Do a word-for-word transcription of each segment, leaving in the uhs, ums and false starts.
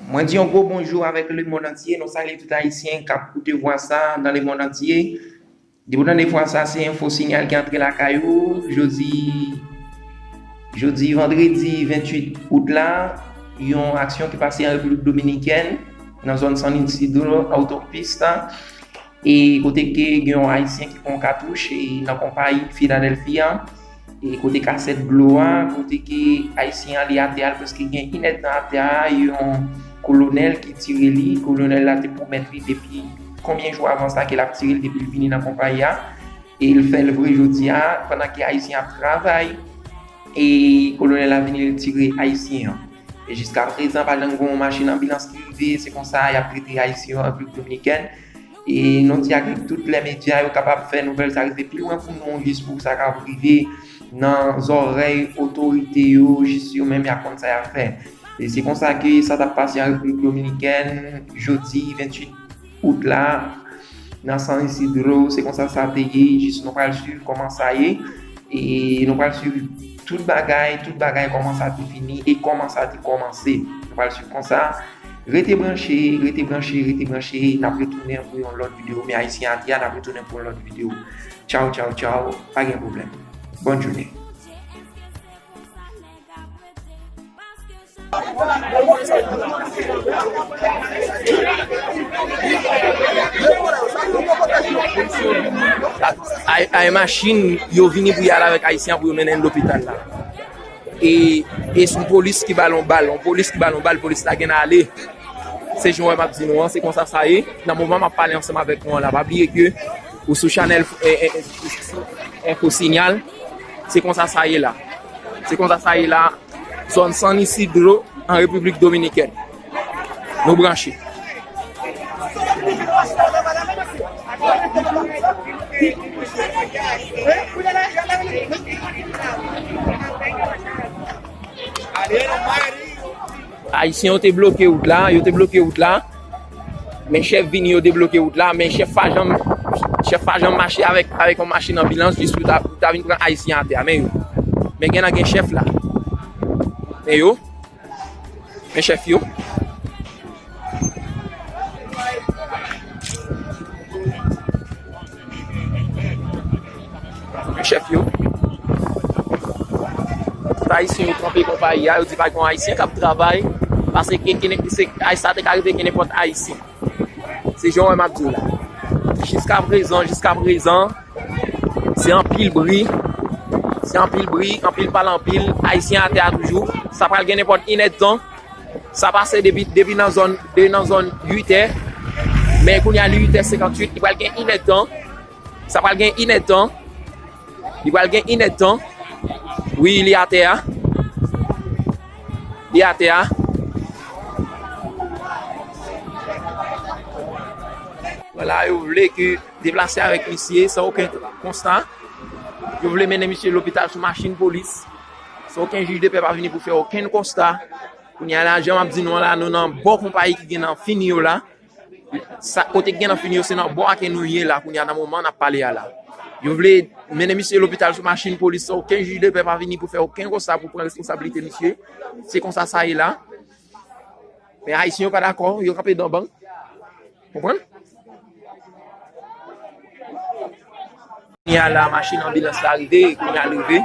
Mwen di yon gwo bonjou avèk lemonn antye. Nou salye tout Ayisyen k ap koute vwa sa nan lemonn antye. Depi w tande vwa sa, se Enfo Sinyal ki antre lakay ou. Jodi, jodi vandredi venntuit out la, yon aksyon ki pase an Repiblik Dominikèn, nan zòn San Isidro, Autopista. E kote ke gen yon Ayisyen ki pran katouch e nan konpayi Philadelphia, e kote kasèt dlo a, kote ke Ayisyen an li atè a, l prèske gen inèdtan atè a, yon kolonèl ki tire li. Kolonèl la te pwomèt li depi konbyen jou avan sa ke l ap tire l depi l vini nan konpayi a, e l fè l vre jodi a, pandan ke Ayisyen ap travay, e kolonèl la vini, l tire Ayisyen an. E jiskaprezan, pa janm gen yon machin anbilans ki rive, se konsa y ap trete Ayisyen yo an Repiblik Dominikèn. E nou di ak tout lè medya yo kapab fè nouvèl sa rive pi lwen pou nou, jis pou sa ka rive nan zòrèy otorite yo, jis yo menm y ap konn sa y ap fè. E se konsa ke sa t ap pase an Repiblik Dominikèn, jodi venntuit out la, nan San Isidro, se konsa sa te ye, jis nou pral swiv kòman sa ye, e nou pral swiv tout bagay, tout bagay, kòman sa te fini e kòman sa te kòmanse. Nou pral swiv konsa. Rete branche, rete branche, rete branche, n ap retounen pou yon lòt videyo, men Ayisyen atè a, n ap retounen pou yon lòt videyo. Tchaw, tchaw, tchaw, pa gen pwoblèm. Bòn jounen. Ay, ay, machin, yo vini pou y al avèk Ayisyen an pou yo mennen l lopital la. E, e se yon polis ki ba l yon bal, yon polis ki ba l yon bal, polis la gen ale. Se jan w wè m ap di nou an, se konsa sa ye. Nan moman m ap pale ansanm avèk nou an la, pa bliye ke ou sou chanèl, eh, eh, eh, Enfo Sinyal. Se konsa sa ye la. Se konsa sa ye la. Zòn San Isidro an Repiblik Dominikèn. Nou branche. Ayisyen yo te bloke wout la, yo te bloke wout la. Men chèf vini, yo debloke wout la, men chèf pa janm, chèf pa janm mache avèk, avèk yon machin anbilans jis pou ta, pou ta vin pran Ayisyen atè a. Men yo. Men gen nan gen chèf la. Men yo. Men chèf yo. Men chèf yo. Tout Ayisyen yo kanpe konpayi a, yo di pa gen Ayisyen k ap travay, paske ke, ke, se, ay, sa te ka rive ke nenpòt Ayisyen. Se jan w wè m ap di w la. Jiskaprezan, jiskaprezan, se anpil bri. Se anpil bri, anpil pale anpil. Ayisyen atè a toujou. Sa pral gen nenpòt inèdtan. Sa pase depi, depi nan zòn, de nan zòn uit è. Men kounye a li uit è senkantuit, li pral gen inèdtan. Sa pral gen inèdtan. Li pral gen inèdtan. Wi, li atè a. Li atè a. Vwala, yo vle ke deplase avèk misye san okenn konsta. Yo vle mennen misye lopital sou machin polis. San okenn jij de pè pa vini pou fè okenn konsta. Kounye a la, jan m ap di nou an la, nou nan bò konpayi ki gen nan fini yo la. Sa, kote k gen nan fini yo, se nan bò a ke nou ye la, kounye a nan moman n ap pale a la. Yo vle mennen misye lopital sou machin polis, san okenn jij de pè pa vini pou fè okenn konsta pou pran responsablite misye. Se konsa sa ye la. Men Ayisyen yo pa dakò, yo kanpe dan bank. Konprann? Kounye a la, machin anbilans la rive, e kounye a li rive.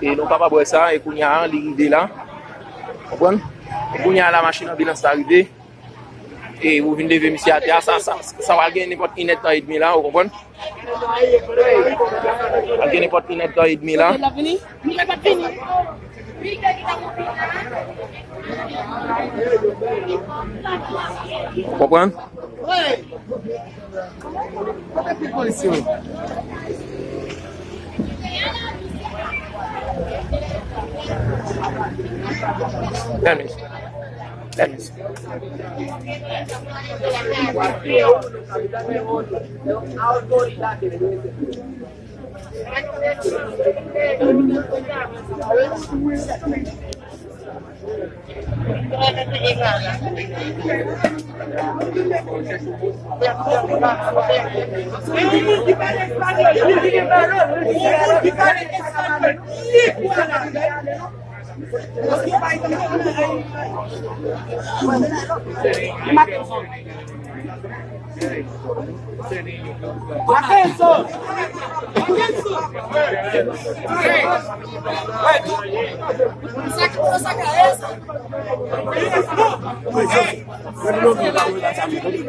E nou kapab wè sa, e kounye a li rive la. Konprann? E kounye a la, machin anbilans la rive. E ou vin leve misye atè a, sa, sa, sa va gen nenpòt inèdtan edmi la, ou konprann? Pral gen nenpòt inèdtan edmi la. Konprann? Kote pil polis yo? Lèmis. Lèmis.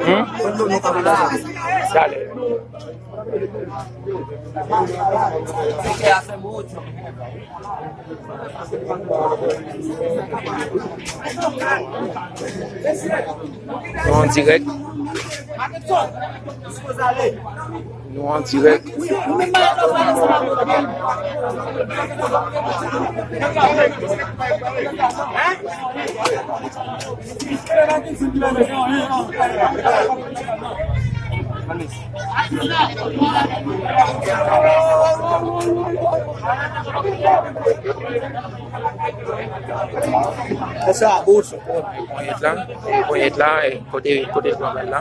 Hmm? Dale. Nou an dirèk. Nou an dirèk. Ponyèt la, ponyèt la, e kote, kote l pran bal la.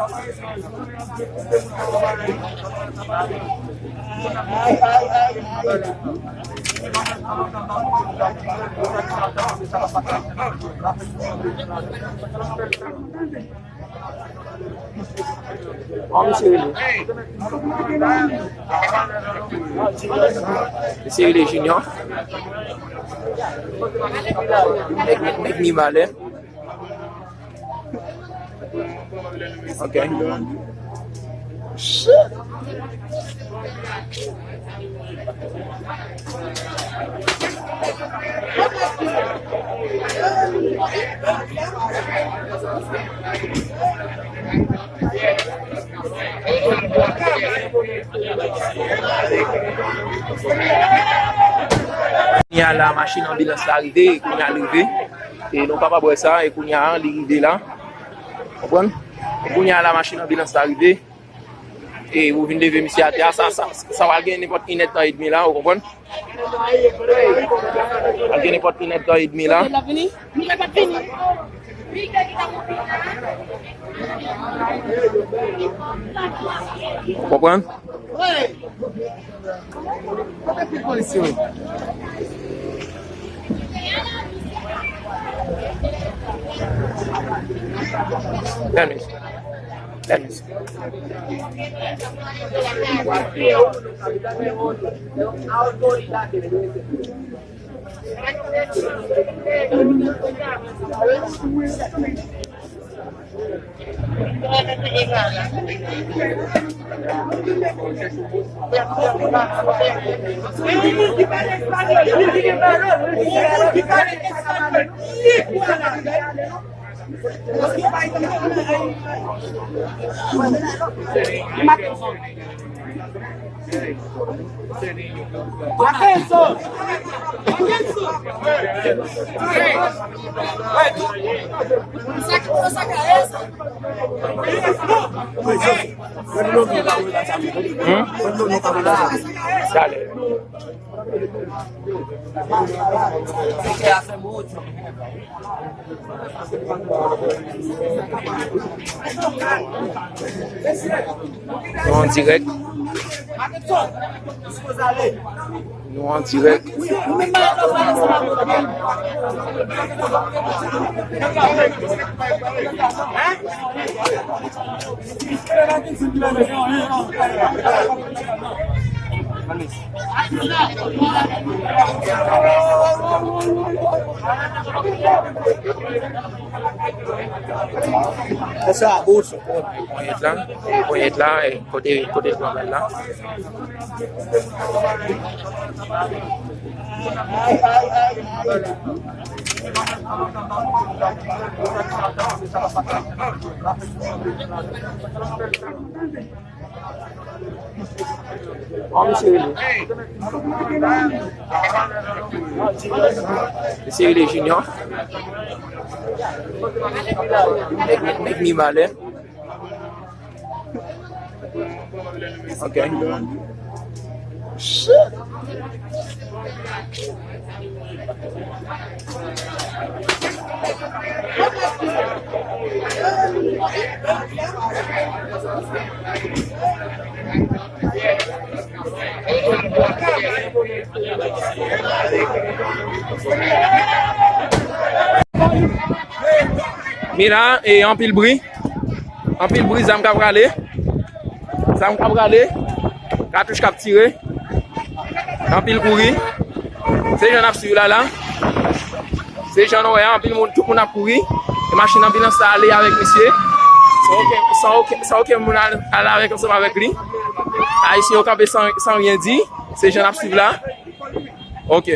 Misye rele Junior. Nèg, nèg Mibalè. Ok. Kounye a la, machin anbilans la rive, kounye a l rive. E nou kapab wè sa, e kounye a, li rive la. Konprann? E kounye a la, machin anbilans la rive. E ou vin leve misye atè a, sa, sa, sa pral gen nenpòt inèdtan edmi la, ou konprann? Pral gen nenpòt inèdtan edmi la. Ou konprann? Kote pil polis yo? Tèmis. Tèmis. Hmm? Dale. Nou an dirèk. Nou an dirèk. Ponyèt la, ponyèt la, e kote, kote l pran bal la. Kòman misye rele? Misye rele Junior. Nèg, nèg Mibalè. Ok. E la, e anpil bri. Anpil bri, zam k ap rale. Zam k ap rale. Katouch k ap tire. Anpil kouri. Se jan n ap swiv la la. Se jan nou wè a, anpil moun, tout moun ap kouri. E machin anbilans la ale avèk misye. San okenn, san okenn, san okenn moun al, al avèk, ansanm avèk li. Ayisyen yo kanpe san, san ryen di. Se jan n ap swiv la. Ok.